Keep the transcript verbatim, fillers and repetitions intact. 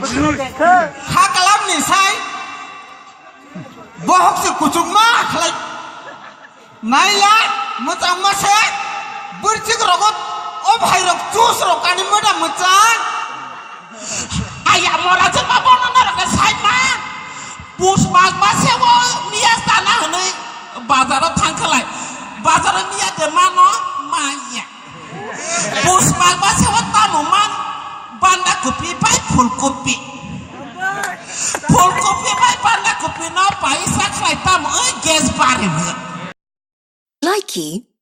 Ha kalam ni sai. Bohok se kuchuk ma khlai. Naila, mwchang ma se, bwrchik rogo, o bhai rok chus rok kani mwda mwchang. Aya mora je ma bono na rok sai ma. Pus mas ma se o miya sana hwnwi bazaro thang khlai. Bazaro miya de mano maya. Pus mas ma se o tamo man banda kopi bai phul kopi. Phul kopi bai banda kopi no paisa khlai tamo gas bari. Likey.